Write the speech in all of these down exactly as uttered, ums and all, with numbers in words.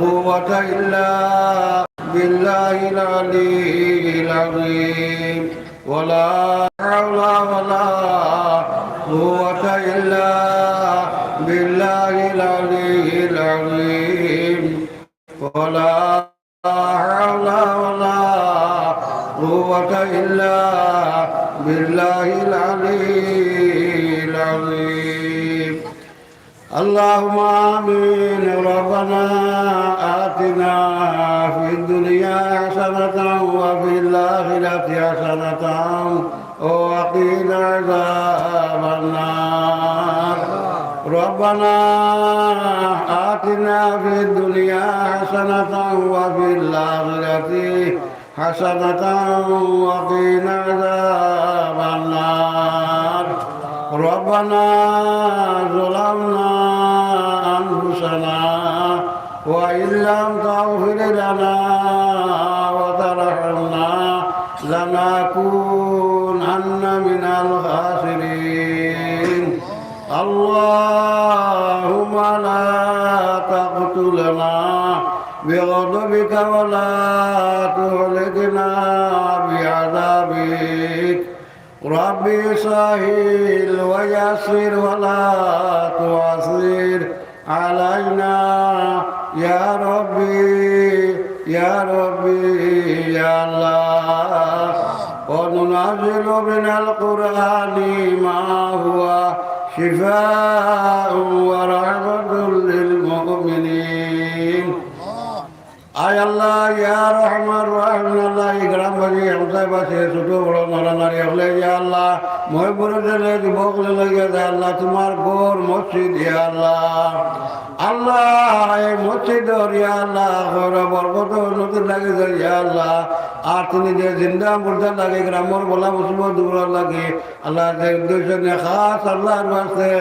قوة إلا بالله العلي العظيم. ولا حول ولا قوة إلا بالله العلي العظيم. ولا حول ولا قوة إلا بالله العلي العظيم. اللهم آمين. ربنا آتنا في الدنيا حسنة وفي الآخرة حسنة وقنا عذاب النار. ربنا آتنا في الدنيا حسنة وفي الآخرة حسنة وقنا عذاب النار. ربنا ظلمنا أنفسنا وإن لم تغفر لنا وترحمنا لنكونن من الخاسرين. اللهم لا تقتلنا بغضبك ولا تهلكنا بعذابك. ربي سهل ويسر ولا تعسر علينا يا ربي، يا ربي، يا الله. وننزل من القرآن ما هو شفاء ورحمة للمؤمنين. আয় আল্লাহ, ইয়া রহমান রহিম আল্লাহ, এই গ্রামবাসী, হামসাবাসী, ছোট বড় নর নারী অকলে, ইয়া আল্লাহ, মহিপুরের জেলে যুবক অকলে লইয়া যায় আল্লাহ, তোমার ঘর মসজিদ, ইয়া আল্লাহ। আল্লাহ, এই মসজিদর, ইয়া আল্লাহ, ঘর বরকত উন্নতি লাগে যায়, ইয়া আল্লাহ। আর তুমি যে জিন্দা মুর্দা লাগে, গ্রামর বলা মুসিবত দূর লাগে, আল্লাহ, যে উদ্দেশ্য নিয়ে খাস আল্লাহর ওয়াস্তে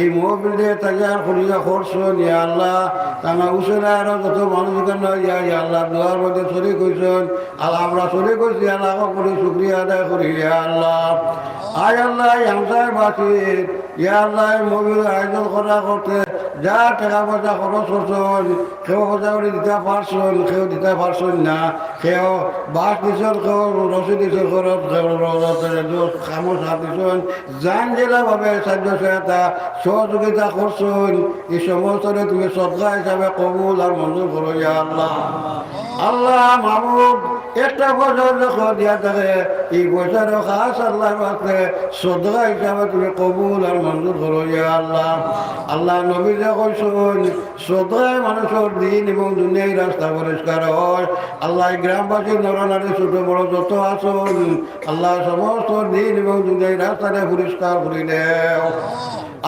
এই মহফিল যে তৈয়ার করিয়া করছইন, ইয়া আল্লাহ, তারা উসিলায় আরো যত মানুষ এখানে ইয়া, ইয়া আল্লাহ, দোয়ার মধ্যে শরিক হইছইন, আল্লাহ, আমরা শরিক হইছি, আল্লাহ, করি শুকরিয়া আদায় করি, ইয়া আল্লাহ। আয় আল্লাহ, এই হামসাবাসীর, ইয়া আল্লাহ, এই মহফিল আয়োজন করা করতে যা টাকা পয়সা খরচ করছইন, কেউ পয়সা করে দিতা পারছইন, কেউ দিতা পারছইন না, কেউ বাঁশ দিছইন, কেউ রশি দিছইন, কেউ রড, কেউ রড, কেউ কামড় সাথ দিছইন, যান যেলা ভাবে সাহায্য সহায়তা সহযোগিতা করছইন, এই সমস্তরে তুমি সদকা হিসাবে কবুল আর মঞ্জুর করো, ইয়া আল্লাহ। আল্লাহ মাবুদ, একটা পয়সা যখন দিয়া থাকে, এই পয়সারে খাস আল্লাহর ওয়াস্তে সদকা হিসাবে তুমি কবুল আর মঞ্জুর করো, ইয়া আল্লাহ। আল্লাহ নবী যে কইছইন, সদকায় মানুষর দিন এবং দুনিয়ার রাস্তা পরিষ্কার হয়। আল্লাহ, এই গ্রামবাসী নরনারী ছোট বড় যত আছইন, আল্লাহ, সমস্ত দিন এবং দুনিয়ার রাস্তারে পরিষ্কার করি দেও।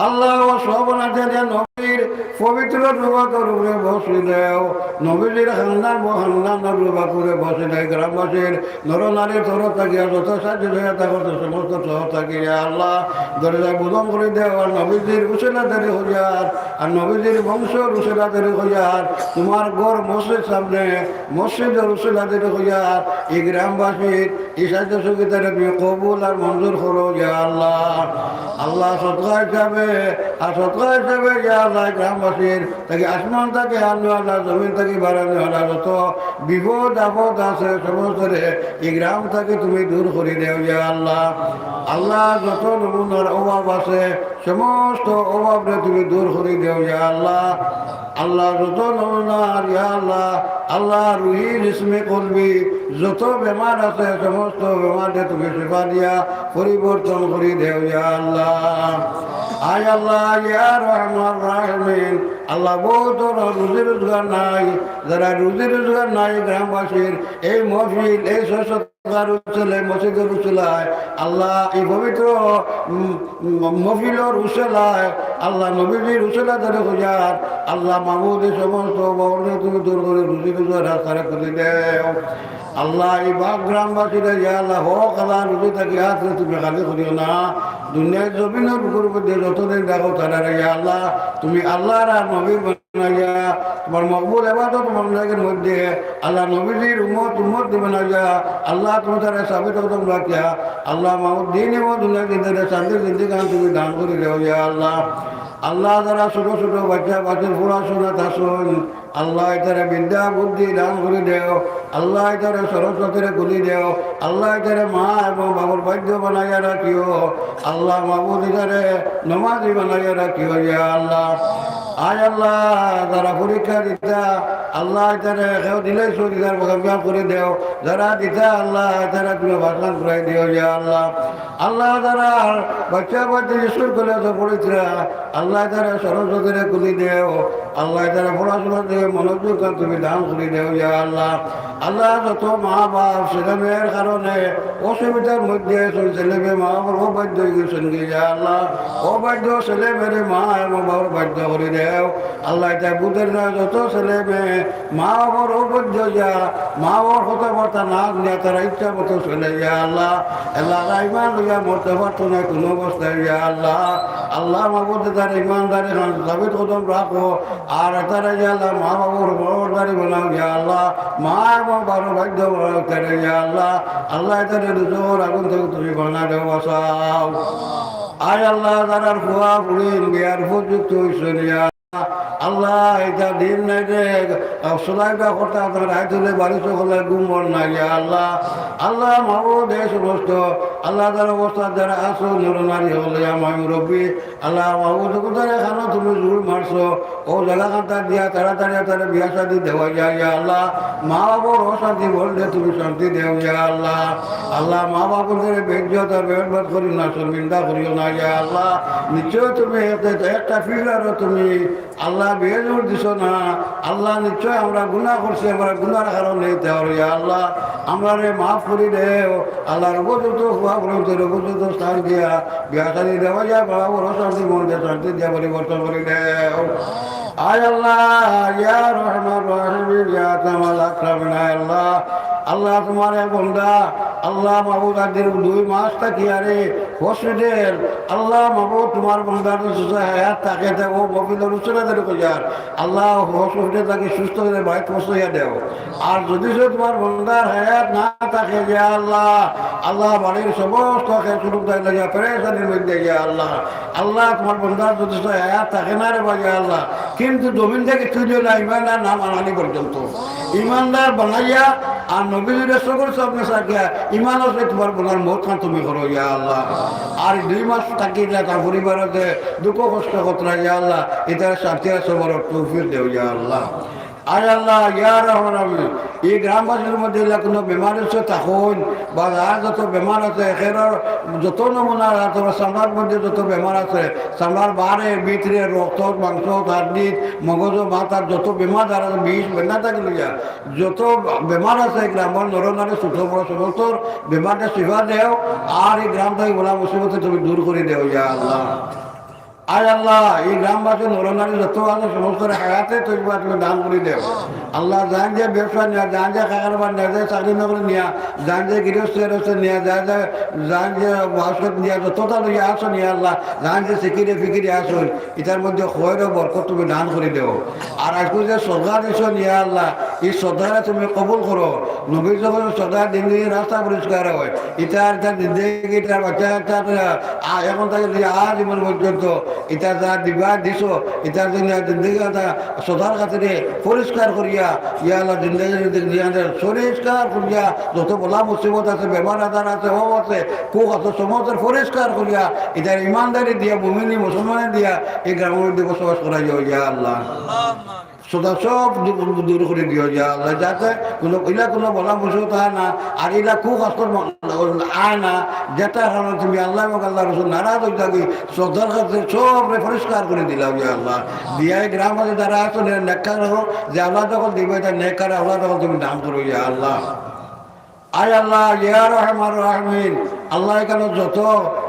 আল্লাহ, ও সব অনাথে যে নবীর পবিত্র রুবাতর উপরে বসি দেও, নবীজির খান্দান ও খান্দানর রুবাত উপরে বসি দেও, গ্রামবাসীর নরনারীর তরফ থাকিয়া যত সাহায্য সহায়তা করতে সমস্ত তরফ থাকিয়া আল্লাহ, দরজা বুলন্দ করি দেও, আর নবীজির উসিলাতে করিয়ার, আর নবীজির বংশর উসিলাতে করিয়ার, তোমার ঘর মসজিদ সামনে, মসজিদর উসিলাতে করিয়ার, এই গ্রামবাসীর এই সাহায্য সহযোগিতারে তুমি কবুল আর মঞ্জুর করো, ইয়া আল্লাহ। আল্লাহ, সদকা হিসাবে, আর সদকা হিসাবে, ইয়া আল্লাহ, গ্রামবাসীর থাকি আসমান থাকি আনো আল্লাহ, জমিন থাকি বাড়ানো আল্লাহ, যত বিপদ আপদ আছে সমস্তরে এই গ্রাম থাকি তুমি দূর করি দেও, ইয়া আল্লাহ। আল্লাহ, যত নমুনার অভাব আছে, সমস্ত অভাবরে তুমি দূর করি দেও, ইয়া আল্লাহ। আল্লাহ, যত নমুনার, ইয়া আল্লাহ, আল্লাহ, রুহি, জিসমি, কলবি, যত বেমার আছে, সমস্ত বেমাররে তুমি শিফা দিয়া পরিবর্তন করি দেও, ইয়া আল্লাহ। আয় আল্লাহ, ইয়া রহমান রাহিমিন, আল্লাহ, বহুত রুজি রোজগার নাই, যারা রুজি রোজগার নাই, গ্রামবাসীর এই মহফিল, এই সদকার উসিলায়, মসজিদর উসিলায়, আল্লাহ, এই পবিত্র, উম, উম, মহফিলর উসিলায়, আল্লাহ, নবীজির উসিলাতে করিয়ার, আল্লাহ, মাবুদ, এই সমস্ত অভাবরে তুমি দূর করি রুজি রোজগার রাস্তারে খুলি দেও। আল্লাহ, এই বাগ গ্রামবাসীরে, ইয়া আল্লাহ, হক হালাল রুজি থাকি হাতরে তুমি খালি করিও না। দুনিয়ার জমিনর বুকুর মধ্যে যতদিন রাখো তারারে, ইয়া আল্লাহ, তুমি আল্লাহর আর নবীর বানাইয়া, তোমার মকবুল ইবাদত বন্দেগীর মধ্যে, আল্লাহ, নবীজির উম্মত, উম্মত বানাইয়া, আল্লাহ, তুমি তারারে সাবিত কদম রাখিয়া, আল্লাহ, মাবুদ, দিন এবং দুনিয়ার দিনদারে শান্তির জিন্দেগান তুমি দান করি দেও, ইয়া আল্লাহ। আল্লাহ, যারা ছোট ছোট বাচ্চা বাচ্চার পড়াশোনাত আছইন, আল্লাহ, ইতারে বিদ্যা বুদ্ধি দান করি দেও। আল্লাহ, ইতারে সরল পথে খুলি দেও। আল্লাহ, ইতারে মা এবং বাবার বাধ্য বানাইয়া রাখিও। আল্লাহ মাবুদ, ইতারে নমাজি বানাইয়া রাখিও, ইয়া আল্লাহ। আয় আল্লাহ, যারা পরীক্ষা দিতা, আল্লাহ, ইতারে কেউ দিলে সরিদার কামিয়াব করি দেও। যারা দিতা, আল্লাহ, ইতারে তুমি বাসন করাই দিও, ইয়া আল্লাহ। আল্লাহ, যারা বাচ্চা বাচ্চা স্কুল কলেজে পড়িতরা, আল্লাহ, ইতারে সরল পথে খুলি দেও। আল্লাহ, ইতারে পড়াশোনা দিয়ে মনোযোগ তুমি দান করি দেও, ইয়া আল্লাহ। আল্লাহ, যত মা বাপ ছেলে মেয়ের কারণে অসুবিধার মধ্যে আছইন, ছেলে মেয়ে মা বাবার অবাধ্য হয়ে গেছইন, ইয়া আল্লাহ। অবাধ্য ছেলে মেয়েরে মা এবং বাবার বাধ্য করি দেও। আল্লাহ, ইতা বুঝের না যত ছেলে মেয়ে মা বাবার অবাধ্য ইয়া, মা বাবার কথাবার্তা না শুনিয়া তারা ইচ্ছা মতো চলে, ইয়া আল্লাহ। আল্লাহ, তারা ইমান লইয়া মরতে পারতো না কোনো অবস্থায়, ইয়া আল্লাহ। আল্লাহ মাবুদ, তারা ইমানদারি খান সাবিত কদম রাখো। আর তারা, ইয়া আল্লাহ, মা বাবার বড়দারি বানাও, ইয়া আল্লাহ। মা এবং বাবার বাধ্য বানাও তারা, ইয়া আল্লাহ। আল্লাহ, তারা দুজখর আগুন থেকে তুমি বানা দেও, বাঁচাও। আয় আল্লাহ, তারার ফুয়া ফুড়ি বিয়ার উপযুক্ত হইছইন, ইয়া আল্লাহ, ইতা দিন নাই রে, সলাইবা কথা আপনার রাইত হইলে বাড়ি সকলে ঘুম বল না, ইয়া আল্লাহ। আল্লাহ মাবুদ, এই সমস্ত আল্লাহ, যারা অবস্থা যারা আছো, নর নারী হলে আমার মুরব্বী, আল্লাহ মাবুদ, কোথায় খানো তুমি জোর মারছো, ও জায়গা কান্তা দিয়া তাড়াতাড়ি তারা বিয়া শাদী দেওয়া যায়, ইয়া আল্লাহ। মা বাবার অশান্তি বললে তুমি শান্তি দেও, ইয়া আল্লাহ। আল্লাহ, মা বাবার বেইজ্জত আর বেইজ্জত করিও না, শর্মিন্দা করিও না, ইয়া আল্লাহ। নিশ্চয় তুমি একটা, একটা ফিরারও তুমি আল্লাহ বেজুর দিছো না। আল্লাহ, নিশ্চয় আমরা গুনাহ করছি, আমরা গুনাহর কারণে ইতা অর, ইয়া আল্লাহ। আমরারে মাফ করি দেও। আল্লাহর উপযুক্ত ফুয়া ফুড়িন্তরে উপযুক্ত স্থান দিয়া বিয়া শাদী দেওয়া যায়, বাবা বড় শান্তি মন দিয়া শান্তি দিয়া পরিবর্তন করি দেও। আয় আল্লাহ, ইয়া রহমান রহিমিন, ইয়া আকরামাল আকরামিন, আয় আল্লাহ। আল্লাহ, তোমার এক বন্দা, আল্লাহ মাবুদ, আজ দুই মাস থাকি আরে হসপিটাল, আল্লাহ মাবুদ, তোমার বন্দার যদি হায়াত থাকে, তে ও মহফিলর উসিলা ধরে কইয়ার, আল্লাহ, হসপিটাল থাকি সুস্থ হয়ে বাড়িত পৌঁছাইয়া দেও। আর যদি সে তোমার বন্দার হায়াত না থাকে, ইয়া আল্লাহ, আল্লাহ, বাড়ির সমস্ত খেয়ে সুযোগ দেয় না, ইয়া পেরেশানির মধ্যে, ইয়া আল্লাহ, আল্লাহ, তোমার বন্দার যদি সে হায়াত থাকে না রে ভাই, ইয়া আল্লাহ, কিন্তু জমিন থেকে তুলিও না, ইমানদার নাম আনানি পর্যন্ত। ইমানদার বানাইয়া আর নবীজির সকল সামনে সাকিয়া ইমান আছে তোমার বলার মত খান তুমি করো, ইয়া আল্লাহ। আর দুই মাস থাকি না তার পরিবার আছে দুঃখ কষ্ট করতরা, ইয়া আল্লাহ, ইতারে শান্তি আর সবর তৌফিক দেও, ইয়া আল্লাহ। আয় আল্লাহ, ইয়া রহমান রহিম, এই গ্রামবাসীর মধ্যে ইলা কোনো বেমার আছে তখন, বা যার যত বেমার আছে, এখের যত নমুনা আছে, তোমার চামড়ার মধ্যে যত বেমার আছে, চামড়ার বারে, ভিতরে, রক্ত, মাংস, হাড্ডি, মগজ, মাথার যত বেমার যার আছে, বিষ, বেদনা থাকি লইয়া, যত বেমার আছে, গ্রামর নর নারী, ছোট বড় সমস্ত বেমারটা শিফা দেও, আর এই গ্রাম থেকে বলা মুসিবত তুমি দূর করি দেও, ইয়া আল্লাহ। আয় আল্লাহ, এই গ্রামবাসী নর নারী যত আছে, সমস্ত হায়াতে তৈবা তুমি দান করি দেও। আল্লাহ, যান যে ব্যবসা নিয়া, যান যে কারবার নিয়া, যে চাকরি নকরি নিয়া, যান যে গৃহস্থ গৃহস্থ নিয়া, যান যে, যান যে বাসত নিয়া, যতটা লইয়া আসো নিয়া আল্লাহ, যান যে সিকিরে ফিকিরে আসো, ইতার মধ্যে খয়ের ও বরকত তুমি দান করি দেও। আর আজকে যে সদকা দিছো নিয়া আল্লাহ, এই সদকারে তুমি কবুল করো। নবী যখন সদকা দিন দিন রাস্তা পরিষ্কার হয়, ইতার, ইতার জিন্দেগি, ইতার বাচ্চা, ইতার, আ, এখন থেকে যদি আজ জীবন পর্যন্ত ইতা যা দিবা দিছো, ইতার জন্য জিন্দেগি ইতা সদার খাতিরে পরিষ্কার করিয়া, ইয়া আল্লাহ, জিন্দেগি, জিন্দেগি পরিষ্কার করিয়া, যত বলা মুসিবত আছে, বেমার আজার আছে, অভাব আছে, কুখ আছে, সমস্ত পরিষ্কার করিয়া, ইতার ইমানদারি দিয়া, মুমিনি মুসলমানি দিয়া, এই গ্রামের মধ্যে বসবাস করা যায়, ইয়া আল্লাহ। সদা সব দূর, দূর করি দিও, ইয়া আল্লাহ, যাতে কোনো, ইলা কোনো বলা মুসিবত আয় না, আর ইলা কুকস্ত আয় না, যেটা কারণে তুমি আল্লাহ এবং আল্লাহ রসুল নারাজ হয়ে থাকি, সদার খাতিরে সবরে পরিষ্কার করি দিলাও, ইয়া আল্লাহ। দিয়া এই গ্রাম আছে যারা আছো, নে-, নেককার হো, যে আল্লাহ যখন দিবে, তার নেককার আল্লাহ যখন তুমি দান করো, ইয়া আল্লাহ। আয় আল্লাহ, ইয়া রহমান রহমিন, আল্লাহ, এখানো যত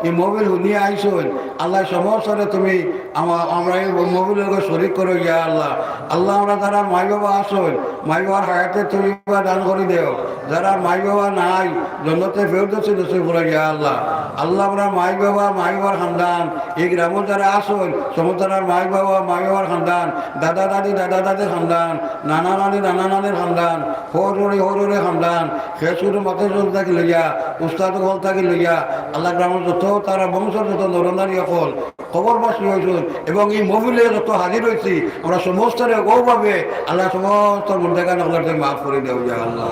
এই মহফিল হুনিয়া আইছইন, আল্লাহ, সমস্তরে তুমি আমা-, আমরা এই মহফিলর লগে শরিক করো, ইয়া আল্লাহ। আল্লাহ, আমরা যারা মাই বাবা আছইন, মাই বাবার হায়াতে তৈবা দান করি দেও। যারার মাই বাবা নাই, জন্নতে ফেরদৌসি নসিব করো ইয়া আল্লাহ। আল্লাহ, আমরার মাই বাবা, মাই বাবার খান্দান, ই গ্রামো যারা আছইন, সমস্ত তারার মাই বাবা, মাই বাবার খান্দান, দাদা দাদি, দাদা দাদির খান্দান, নানা নানি, নানা নানির খান্দান, হউর হউরি, হউর হউরির খান্দান, খেজুর মাতে চল থাকি লইয়া, উস্তাদ অকল থাকি লইয়া, আল্লাহ, গ্রামর যত তারার বংশর যত নরনারী অকল কবরবাসী অইছইন এবং ই মহফিলো যত হাজির অইছি, আমরা সমস্তরে অউভাবে আল্লাহ সমস্ত গুনাগার অকলরে মাফ করি দেও ইয়া আল্লাহ।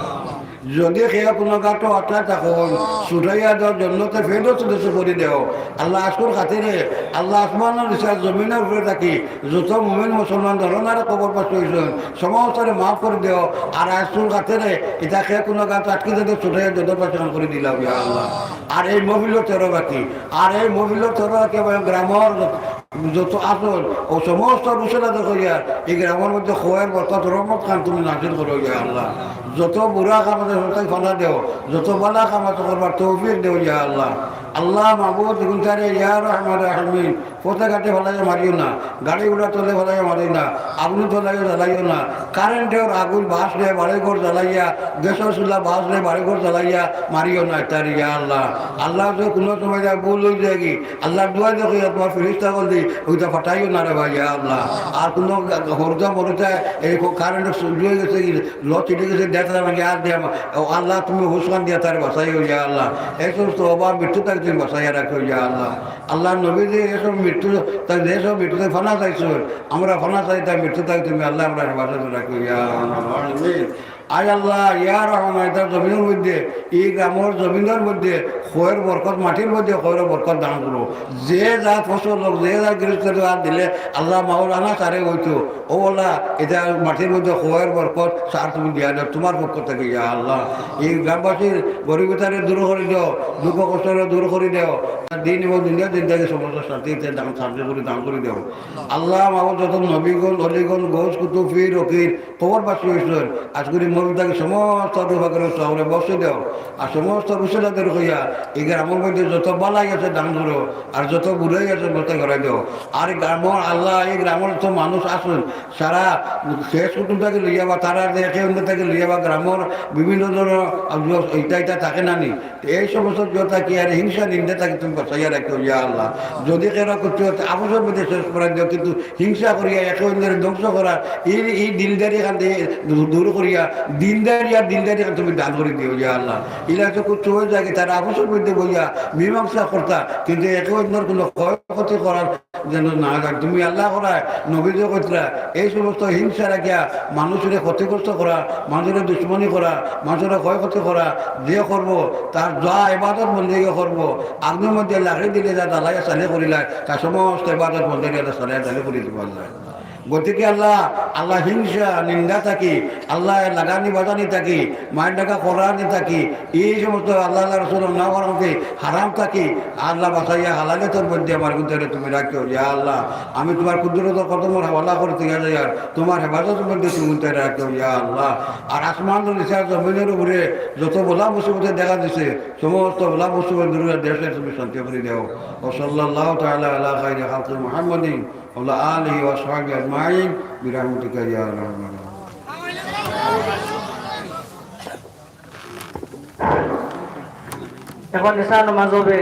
যদি কেউ কুনু গাটো আটকাইয়া থাকইন, ছুটাইয়া দেও, জন্নতে ফেরদৌসি নসিব করি দেও। আল্লাহ, আজকুর খাতিরে, আল্লাহ, আসমানর নিচে জমিনর উপরে থাকি যত মুমিন মুসলমান নরনারী কবরবাসী অইছইন, সমস্তরে মাফ করি দেও। আর আজকুর খাতিরে ইতা কেউ কুনু গাটো আটকি যদি ছুটাইয়া জন্নতবাসী করি দিলাও ইয়া আল্লাহ। আর এই মহফিলো তেরো বাকি, আর এই মহফিলো তেরো বাকি এবং গ্রামর যত আছইন, অউ সমস্ত রুশেদারে কইয়া, ই গ্রামর মধ্যে খয়র বরকত রহমত খান তুমি নাজিল করো ইয়া আল্লাহ। যত বুরা কাম আছে, সবতারে ফানা দেও, যত ভালা কাম আছে, করবার তৌফিক দেও ইয়া আল্লাহ। আল্লাহ মাবুদ, ইগুনতারে ইয়া রহমান রাহিমিন, পথে ঘাটে ফালাইয়া মারিও না, গাড়ি ঘোড়া তলে ফালাইয়া মারিও না, আগুন ফালাইয়া জ্বালাইও না, কারেন্টর আগুন বাসলে বাড়িঘর জ্বালাইয়া, গ্যাসর চুলা বাসলে বাড়িঘর জ্বালাইয়া মারিও না ইতারে ইয়া আল্লাহ। আল্লাহ, যদি কুনু সময় যায় ভুল অই যায় গি, আল্লাহর দোয়াই দেখো, ইয়া তুমার ফিরিস্তা অকল দি, অউটা ফাটাইও না রে ভাই, ইয়া আল্লাহ। আর কুনু হরুতা মরুতা এই কারেন্টর সুইচ অই গেছে গি, লো ছিটি গেছে, দেখলাম গি, আর দিয়া, ও আল্লাহ, তুমি হুশ খান দিয়া তারে বাঁচাইও, ইয়া আল্লাহ। এই সমস্ত অভাব মৃত্যু থাকি তুমি বাঁচাইয়া রাখিও, ইয়া আল্লাহ। আল্লাহর নবী যে এই সব মৃত্যু, তাই যে সব মৃত্যুতে ফানা চাইছইন, আমরা ফানা চাই, তাই মৃত্যু থাকি তুমি আল্লাহ আমরার হেফাজত রাখিও, ইয়া আল্লাহ। আয় আল্লাহ, ইয়া রহমান, ইতার জমিনর মধ্যে, ই গ্রামর জমিনর মধ্যে খয়র বরকত, মাটির মধ্যে খয়র বরকত দান করো। যে যা ফসল অউক, যে যা গিরস্ত অউক, আর দিলে আল্লাহ মাওলানা সারে অইতো, ও আল্লাহ, ইতা মাটির মধ্যে খয়র বরকত সার তুমি দিয়া দেও তুমার পক্ষ থাকি, ইয়া আল্লাহ। ই গ্রামবাসীর গরিবতারে দূর করি দেও, দুঃখ কষ্টরে দূর করি দেও, দিন এবং দুনিয়া জিন্দেগি সমস্ত শান্তি ইতা দান, শান্তি করি দান করি দেও। আল্লাহ মাবুদ, যত নবীগণ, অলিগণ, গৌস, কুতুব, পীর, ফকির, কবরবাসী অইছইন, আজকুর ই মহফিল থাকি সমস্ত রুহ পাকরে সবরে বখশি দেও। আর সমস্ত রুশেদারে কইয়া, ই গ্রামর মধ্যে যত বালাই আছে দান করো, আর যত বুরাই আছে বলতে করাই দেও। আর ই গ্রামর আল্লাহ, ই গ্রামর যত মানুষ আছইন, সারা শেষ কুটুম থাকি লইয়া বা তারা যে একে অন্য থাকি লইয়া বা গ্রামর বিভিন্ন ধরনের ইটা ইটা থাকে না নি, এই সমস্ত যত থাকি আর হিংসা নিন্দা থাকি তুমি বাঁচাইয়া রাখিও, ইয়া আল্লাহ। যদি কেউ কিছু আপসর মধ্যে শেষ করাই দেও, কিন্তু হিংসা করিয়া একে অন্যরে ধ্বংস করার এই, এই দিলদারি খান থাকি দূর, দূর করিয়া দিনদারি আর দিলদারি খান তুমি দান করি দিও, ইয়া আল্লাহ। ইলা তো কিছু অই যায় গি, তারা আপসর মধ্যে বইয়া মীমাংসা করতা, কিন্তু একে অন্যর কুনু ক্ষয়ক্ষতি করার যেন না যায়। তুমি আল্লাহ করায়, নবীয়ে কইতরা, এই সমস্ত হিংসা রাখিয়া মানুষরে ক্ষতিগ্রস্ত করা, মানুষরে দুশমনি করা, মানুষরে ক্ষয়ক্ষতি করা, যে করবো, তার যা ইবাদত বন্দেগি করবো, আগুনর মধ্যে লাগাই দিলে যা জ্বালাইয়া ছালি করিলায়, তার সমস্ত ইবাদত বন্দেগি আল্লাহ ছালাইয়া ছালি করি দিবা আল্লাহ। গতিকে আল্লাহ, আল্লাহ হিংসা, নিন্দা থাকি, আল্লাহ লাগানি বাজানি থাকি, মাইর ডাকা করানি থাকি, এই সমস্ত আল্লাহ, আল্লাহ রসুল না করানি হারাম থাকি, আল্লাহ বাঁচাইয়া হালালতর মধ্যে আমার কিন্তু তুমি রাখিও, ইয়া আল্লাহ। আমি তুমার কুদরতর কদমর হাওয়ালা করি দিয়া যাইয়ার, তুমার হেফাজতর মধ্যে তুমি তারে রাখিও, ইয়া আল্লাহ। আর আসমানর নিচে আর জমিনর উপরে যত বালা মুসিবতে দেখা দিছে, সমস্ত বালা মুসিবত দূর করি দেশরে তুমি শান্তি করি দেও। ওয়া সাল্লাল্লাহু তাআলা আলা খাইরি খালকি মুহাম্মাদিন ওয়া আলা আলিহি ওয়া সাহবিহি আজমাইন বিরাহমাতিকা ইয়া আরহামার রাহিমিন। এখন এশার নামাজ হবে।